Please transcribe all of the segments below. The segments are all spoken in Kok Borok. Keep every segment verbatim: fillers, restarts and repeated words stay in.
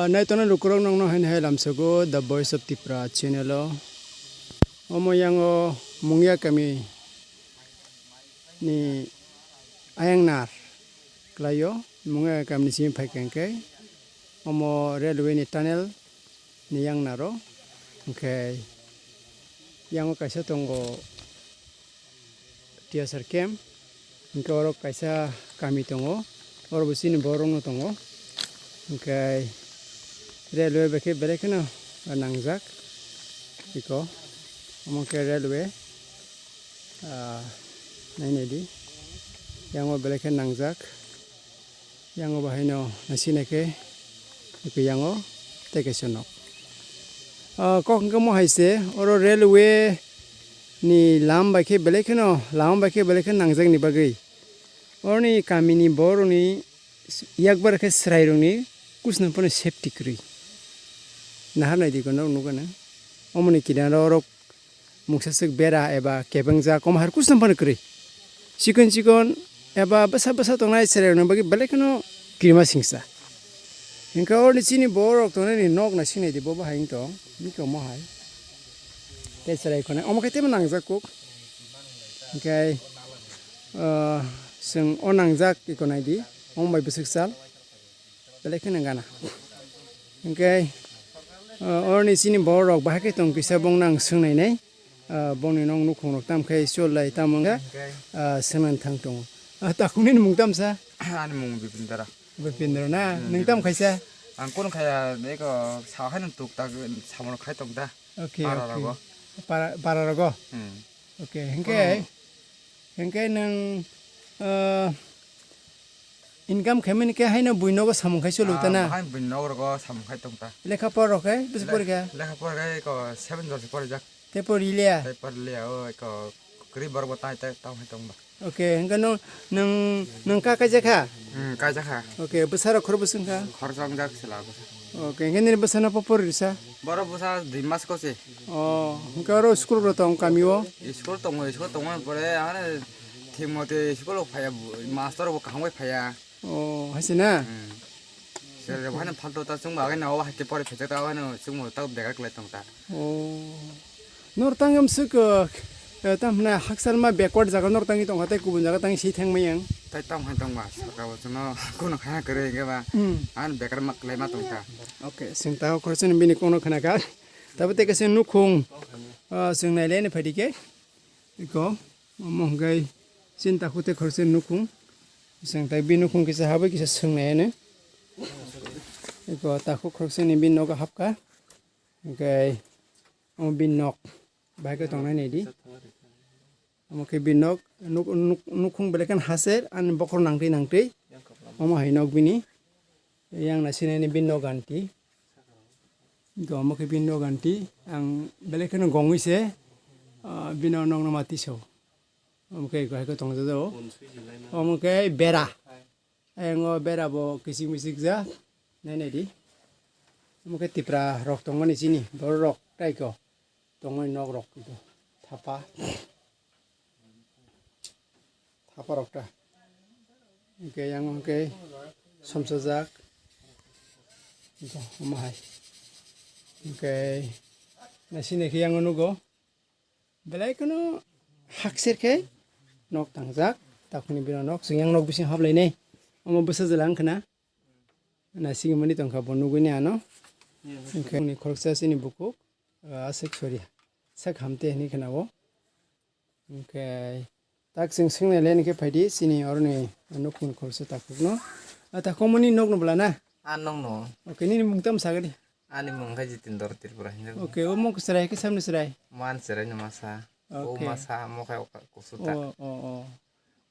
Naitongnai lukurok nokno haino hai lamsogo The Voice of Tripura channel o. Omo yango Mungya kami ni ayang nar klaio, Mungya kami ni simi phaikha hwnkhe omo railway ni tunnel ni yang naro, hwnkhe yango kaisa tongo T S R camp, hwnkhe oro kaisa kami tongo, oro bo chini borok rok no tongo, hwnkhe railway bai khe belai kheno nangjak iko, omo khe railway. Ah, nai nai di. Yango belai khe nangjak. Yango bahai no nasi nai khe iko yango tei kaisa nok. Ah, kok hwnkhe mo hai se oro railway ni lam bai khe belai kheno, lama bai khe belai khe nangjak ni bagwi. Oroni kami ni borok ni yakbar khe chwrai rok ni kusnam phano safety kwrwi. Nahar nai di ko nok nugano. Omo ni kinaro oro mungsa swk bera eba kebengjak, omo hai kusnam phano kwrwi. Chikon chikon eba bwsa bwsa tongnai chwrai rokni bagwi belai kheno kirima singsa. Hwnkhe oroni chini borok tongnai ni nok nai sinai di bo bahai wng tong, bikha omo hai. Tei chwrai khonai omo khe teibo nangjak kuk. Hwnkhe, ah, chwng o nangjak iko nai di, omo bai bwswk sal. Belai kheno gana. Hwnkhe, ah, oroni chini borok bahai khe tong kisa bongno ang swngnai nai. Ah, bongni nok nukhung rok tam khe chol lai tamo wngkha, ah, swngnani thang tongo. Ah, takhuk nini mung tamsa? Ani mung Bipindra. Bipindra na? Hmm, nwng tam Bipindra. Khaisa? Ang kono khaya, eko sa hai nwng tuk tak samung khai tong da. Okay, para okay. Rogo. Para, para rogo? Hmm. Okay, hwnkhe, kono hwnkhe nwng, ah, income khaimani khe haino buinogo samung khai cholo ta na? Ah, hai buinogo samung khai tong ta. Lekha pora rok khe, bwswk le-, porikha? Lekha pora khe eko seven jor se porijak. Tei pori liya? Tei pori liya, o eko kwrwi borok bo tai tai tamo hai tong ba. Okay, hwnkhe nwng, nwng, nwng ka kaijak kha? Hmm, kaijak kha. Okay, bwsa rok khorokbwswk wngkha? Khoroksa wngjak sila bwsa. Okay, hwnkhe nini bwsa no po pori rwsa? Borok bwsa dui mas kose. Oh, hwnkhe oro school rok tong kami o? School tongo, school tongmani pore ano thik mote school o phaiya, master bo kaham bai phaiya. Oh, hai se na? Hmm. Sir, rok haino phalto ta chwngbo agay na o hai khe pore phaijak ta, o haino chwngbo ta begar kwlai tong ta. Oh. Nor tang em suk, eh, tam hwnai hakchal ma backward jaga nor tangwi tong kha tei kubun jaga tangwi si thang mai yang. Tai tam hai tong ba, saka bo chwngno kuno khana kwrwi hwnkhe ba. Hmm. Ang begar ma kwlai ma tong kha. Okay, chwng ta khoroksa ni bini kono khana kha. Tabo tei kaisa nukhung, ah, chwng nai le ni phaidi khe. Iko. Omo hwnkhe chini takhuk tei khoroksa nukhung. Chwng tai bini nukhung kisa habwi kisa swngnai ano. Eko takhuk khoroksani bini nogo hapkha. Hwnkhe omo bini nok bahai khe tongnai naidi. Omo khe bini nok, nuk-, nuk-, nukhung belai kheno haser ani bokhorok nangtwi nangtwi. Omo hai nok bini. Yang nasinani bini nok ganti. Omo khe bini nok ganti. Ang belai kheno gongwi se, ah, bini nokno ma tiso. Omo khe eko hai khe tongjago. Omo khe bera. Ayang o bera bo kichik michik jak. Nai nai di. Omo khe Tipra rok tongmani chini. Borok rok tai ko. Tongmani nok rok. Thapa. Thapa rok ta. Hwnkhe yang hwnkhe somsajak. Omo hai. Hwnkhe nasi nai khe yang nugo. Belai kheno hakser khe nok tangjak, takhukni bini nok, chwng yang nok bising hablai nai. Omo bwsa jwla wng khna. Naisingmani tong kha bo nugwi ni ano. Hwnkhe ni khoroksa chini bukhuk, ah, aswk sori. Sak hamte hwnwi khna o. Hwnkhe tak chwng swngnai le hwnkhe phaidi chini oroni nukhungni khoroksa takhukno. Ah, takhukmani nokno bwla na? Ah, nokno. Okay, nini mung tamo sagadi? Ani mung khe Jitendra Tripura hinjago. Okay, omo chwrai khe samni chwrai? Man chwrai ni masa. O okay. Masa mo khe kusu ta. O, o, o.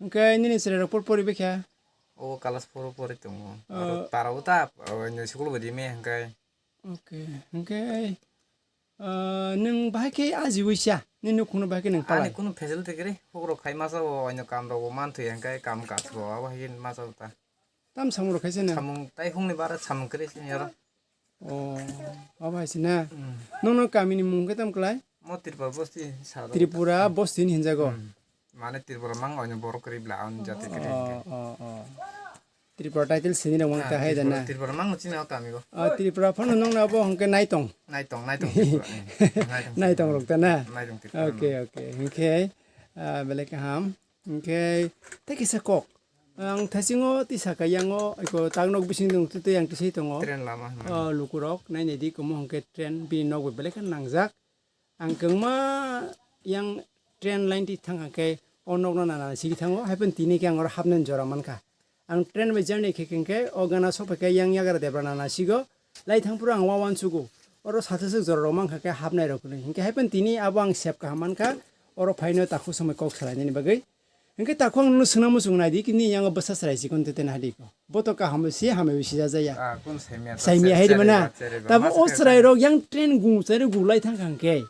Hwnkhe nini chwrai rok por pori bekha? O class four o pori tongo. O. Aro para uta, o, nyo school bo rime hwnkhe. Okay, hwnkhe, ah, nwng bahai khe ajiwi cha? Nini nukhungno bahai khe nwng palai? Ani kunu facility kwrwi, hukrok khai masa o, oino kam rok bo man thwi hwnkhe kam kath bo, abo hai khe masa uta. Tam samung rok khaisa na? Samung tai hungni bara samung kwrwi sini oro. Oh, abo hai se na? Hmm. Nono kami ni mung khe tam klai? Mo Tripura bosti sa. Tripura bosti ni hinjago? Hmm. Mane Tripura mang oino borok kwrwi bla, on jati kwrwi. Oh, oh, oh. Tripura title sini rok mang Ah, ta hai da Tripura, na. Tripura mang chini o kami go. Ah, Tripura phano nong na bo hwnkhe naitong. Naitong, naitong Tripura. Hmm. Naitong Naitong Tripura. Rok ta na. Naitong Tripura. Okay, okay. Hwnkhe, ah, belai kaham. Hwnkhe, tei kisa kok. Ang thasingo tisa ka yango, iko tak nok bising dong tu yang tisai tongo. Train lama, hmm. Ah, lukurok, nai nai di komo hwnkhe train bini nok bai belai khe nangjak. Ang kwngma yang train line ti thang kha khe o nokno nana sigi thango, hai phano tini khe ang oro hapnani jora mankha. Ang train bai journey khe khe khe o gana sok phai khe yang yagra debra nana sigo, lai thang phuru ang wawan sugo. Oro sathaswk jora rok mankha khe hapnai rok hwnwi. Hinkhe hai phano tini abo ang sep kaham mankha, oro phaino takhuk somoi kok salainani bagwi. Hinkhe takhuk ang nono swngna muchung naidi, kini yango bwsa chwrai chikon tete nahadi ko. Bo to kaham si, hamai si jajaya. Ah, kun saimya ta, Saimya se-, hai di mana. Chereba, chereba. Tabo Mas o khe chwrai rok yang train gung chari gulai thang kha khe.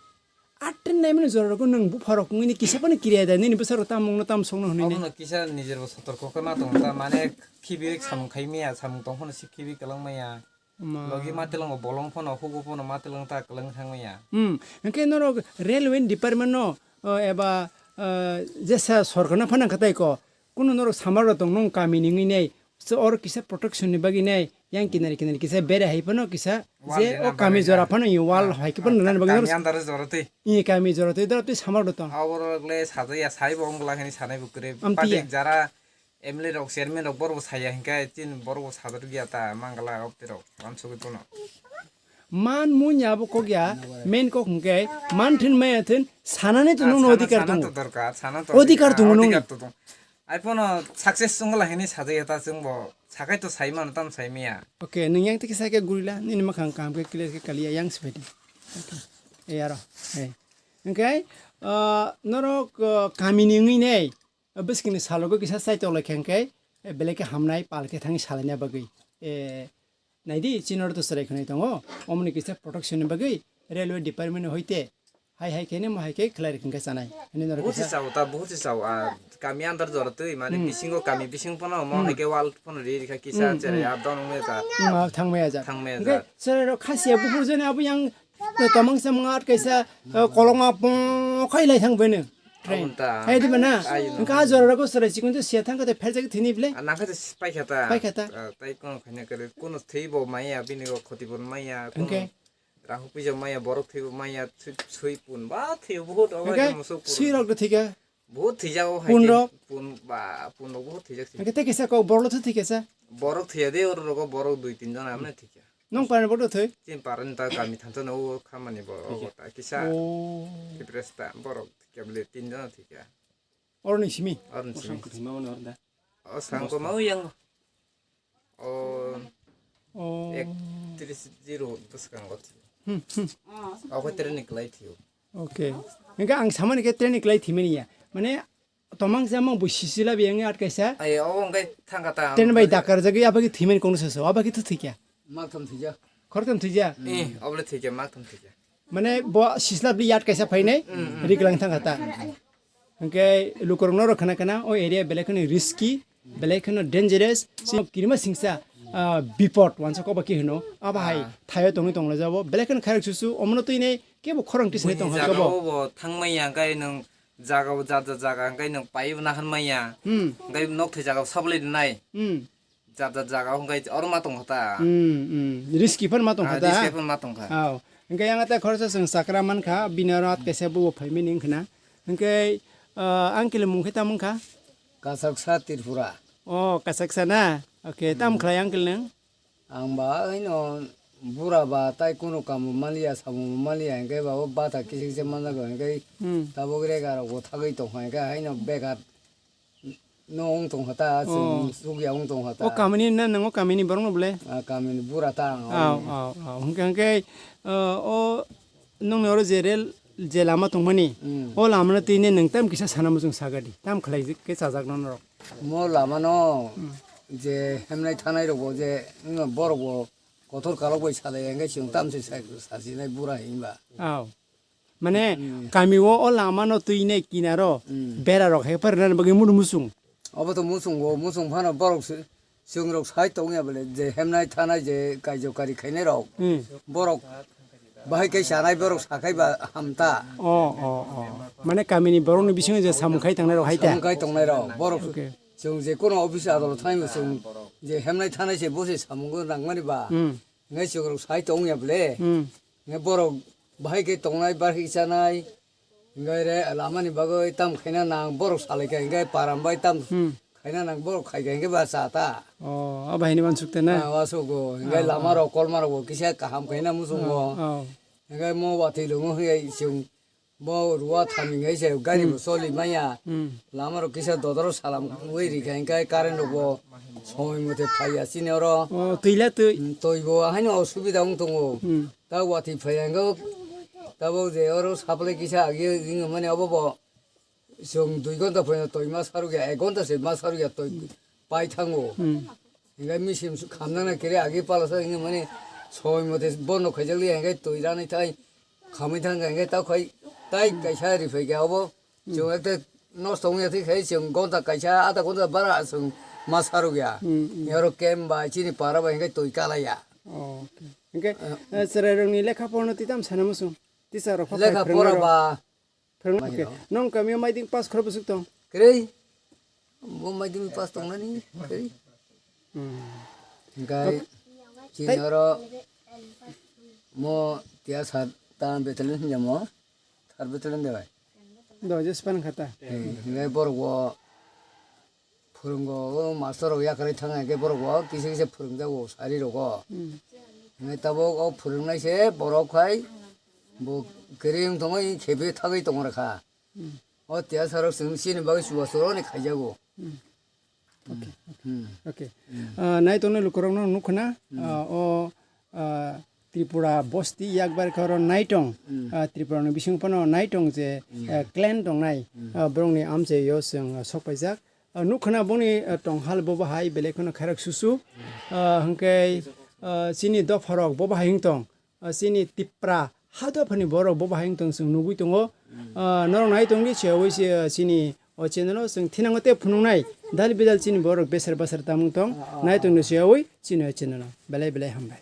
A train naimani jora rok nwng bupha rok wngwi ni kisa phano kiriya da, nini bwsa rok tam mungno tam songno hwnwi ni. Abono kisa nijer bo sotorko khe ma tong ta, mane khibi samung khai maya, samung tong phano si khibi kwlang maya. Ma. Logi ma telongo bolong phano, hugo phano ma telong ta kwlang thang maya. Hmm, hinkhe norok railway department no, o, eba, o, jesa sorkar no phano khatai ko, Kunu norok samar rok tong nong kami ni wngwi nai, so oro kisa protection ni bagwi nai, yang kinari kinari kisa bere hai phano kisa Wall je rina o kami bagwi jora na. Phano i wall Ah, hai khe phano ah, nang bagwi kami norok andar jora twi. I kami jora twi dara twi samar rok tong. Abo rok le sajaya sai bo wngla hini sanai bo kwrwi. Amtiya. Patik jara M L A rok chairman rok borok saya hinkhe tin borok bo sajak ya ta mangala rok twi rok ram sugwi tono. Man munya abo kok ya, main kok hwnkhe man thwin maya thwin sanani to Ah, nungno sana, odhikar sana tongo. To dorkar, sana to Odhikar dorkar, tongo nungni. Odhikar to tong. Ai pono success wngla hini sajaya ta chwngbo, sakai to sai mano tam sai maya. Okay, nwng yang tiki saike gurila, nini makhang kaham khe clear khe kaliya yang siphaidi. Okay. Ei aro, ei. Hwnkhe, ah, norok, ah, kamini wngwi nei, Bwskangni salogo kisa chaitok lai khe hwnkhe, eh, belai khe hamnai pal khe thangwi salaina bagwi. Eh, naidi, chini oro to chwrai khwnai tongo, omoni kisa protection ni bagwi railway department ni hoite hai hai khe nemo hai khe khlai rwkha khe chanai. Hwnwi norok Buhuti kisa chao ta, buhuti chao, ah, kami andar jora twi, mane Hmm. bisingo kami bising phano, mo Hmm. hai khe wall phano ri rikha kisa Hmm, cherai hmm. up down wngya ta. Hmm, ah, thangmaya jak. Thangmaya Hwnkhe jak. Chwrai rok khasiya buphur jani abo yang Tomang samung at kaisa, uh, kolokma pong khai lai thang beno. Train. Aboni ta. Hai di bana. Ayo. Hwnkhe a jora rogo chwrai chikon to sia thang khe pherjak thini bile. Ah, nang khe paikha ta. Paikha ta. Ah, tai kono khaina kare kono thwi bo maya bini bo khoti bo maya. Hwnkhe. Rahu puja maya borok thwi bo maya sui, sui pun ba thwi bo hot Hwnkhe. Sui rok de thika. Bo thwijago hai Pun khe rok? Pun ba, pun rok bo thwijak se. Hwnkhe tei kisa kok borok lo thwi kisa? Borok thwiya de, oro rogo borok dui tin jon amne thwikha. Nong parani borok thwi? Chini parani ta kami thansa no o khamani borok Thwikha. Ta kisa. Oh. Kipres ta borok thwikha bole tin jon thwikha. Oro ni simi? Oro ni simi. Bwswk kwthwi ma mani oro da? O sangko ma uyang. O Oh. Ek tris zero bwskango thio. Hmm, hmm. Abo train ni kwlai thio. Okay. Hwnkhe ang samani khe train ni kwlai thimani ya. Mane tomang jamang bo sisi labi yang at kaisa. Ai, o hwnkhe thangkha ta. Train bai dakar jagwi abagi thimani kono saso, abagi to thikya. Maktham thija. Khoroktham thija. Eh, obole thikya, maktham thikya. Mane bo sislap li yat kaisa phainai, Mm, mm. Riklang thang kha ta. Hwnkhe lukurokno rok khna khna o area belai kheno risky, belai kheno dangerous, si kirima singsa, ah, bipot wansa koba ki hino, abo hai Ah. Thaio tongwi tongla jabo, belai kheno khairok susu, omono twi nei kebo khorang tisni Buini tong ha jagao kobo. Bo thangmaya hwnkhe nwng jagao jat jat jaga hwnkhe nwng paibo naharmaya, Hmm. Hwnkhe nok thai jagao sablai nai. Hmm. Jat jat jaga hwnkhe oro ma tongkha ta. Hmm, hmm. Riski phano ma tongkha Ah, ta. Riski phano ma tongkha. Aw. Hwnkhe yang ta khoroksa chwng chakra mankha, bini oro at kaisa bubo phaimani wngkhna. Hwnkhe, ah, uncle mung khe tamo wngkha? Kasaksa Tripura. Oh, Kasaksa na? Okay, tamo Hmm. khlai uncle nang? Ang ba haino bura ba tai kunu kamo maliya, samung maliya, hwnkhe ba o bata kisa kisa manjago, hwnkhe Hmm. tabuk rega rok bo thagwi tongkha, hwnkhe haino begar No wng tong kha ta, Oh. Chwng sukya wng tong kha ta. O kamini na, nang o kamini borok no bole? Ah, kamini bura ta ang. Aw, aw, aw. Hwnkhe, hwnkhe, uh, o nongni oro je rel, je lama tongmani, Hmm. O lama no twi ne nwng tam kisa sana muchung sagadi. Tam khlai khe chajak no norok. Mo lama no Hmm. je hemnai thanai rok bo je, wng borok bo kotor kalok bai salai, hwnkhe chwng tam se sa-, sasinai bura hinba. Aw. Mane, Hmm. Kami o, o lama no twi nai kinaro, Hmm. Bera rok hai pharnani bagwi mudu muchung. Obo to muchungo, muchung phano borok se, chwng rok sai tongya bole, je hemnai thanai je kaijo kari khainai rok. Hmm. Borok bahai kai sanai borok sakhai ba hamta. Oh, oh, oh. Mane kamini borokni bisingo je samung khai tangnai rok hai ta? Samung khai tongnai rok. Borok Okay. Chwng je kono office adolot thangwi chwng Je hemnai thanai se bo se samungo nangmani ba. Hmm. Ngai chwkrok sai tong ya ble. Hmm. Ngai borok bahai khe tongnai, bahai khe chanai. Ngai re lamani bagwi tam khaina nang borok salai kha, ngai param bai tam Hmm. khaina nang borok khai kha, ngai ba cha ta. Oh, abo haini mansuk te na? Ah, wa sugo. Ngai Ah, lama ah. rok, kolma rok bo kisa kaham khaina muchungo. Oh, oh. Ngai mo watwi lungo hwnwi chwng Bo ruwa thani hai se gari bo Hmm. choli maya. Hmm. Lama rok kisa dodoro salam wi ri kha, hingke current rok bo somoi mote phaiya chini oro. O, twi la twi. Hmm, twi bo haino osubida wng tongo. Hmm. Ta watwi phaiya hingke tabok je oro supply kisa agi wng mani obo bo chwng dui ghonta phano twi ma sarukya, ek ghonta se ma sarukya twi pai thango. Hmm. Hingke misim su khamnang na kere agi palasa hingke mani somoi mote bono khaijak liya hingke twi ranai thai. Khamwi thang kha, hingke ta khai tai kaisa ri phai kha obo. Chwng ekta nosto wngya thik khai chwng gonta kaisa, adha gonta bara chwng ma sarukya. Hmm, hmm. Yaro kem bai chini para bai hingke twi kalaiya. Oh, okay. Hingke, eh, chwrairokni lekha porno twi tam sana muchung? Teacher rok lekha pora ba. Phwrwng, okay. Nong kamio maiding pass khoro bwswk tong? Kwrwi. Bo maiding pass tongnani kwrwi. Hmm. Hingkai chini oro mo tiya sa ta battalion hinjamo. Third battalion de bai. Do je span khata. Hingkai borok bo phwrwngo, o master rok yakarwi thang khe borok bo kisa kisa phwrwngjago sari rogo. Hmm. Hingke tabok o phwrwngnai se borok khai bo kwrwi wng tongwi khepe thagwi tongrekha. Hmm. O tiya sarok chwng chini bagwi chubachu rokni khaijago. Hmm. Okay. Hmm. Okay. Hmm. Ah, nai tongnai lukurokno nukho na, Hmm. ah, o, ah, Tripura bosti yakbar khe oro naitong, Hmm. ah, Tripura ni bisingo phano naitong je, Hmm. ah, clan tongnai, Hmm. ah, borokni amchaio chwng, ah, sokpaijak. Ah, nukho na boni, ah, tonghal bo bahai belai kheno khairok susu. Ah, hwnkhe, ah, chini dopharok bo bahai wng tong. Ah, chini Tipra ha dophani borok bo bahai wng tong chwng nugwi tongo. Ah, norok nai tongdi cheyaui se, ah, chini o channel o chwng thinango tei phunuknai dal bidal chini borok beser basar tamung tong. Nai tongdi cheyaui chini o channel o. Belai belai hambai.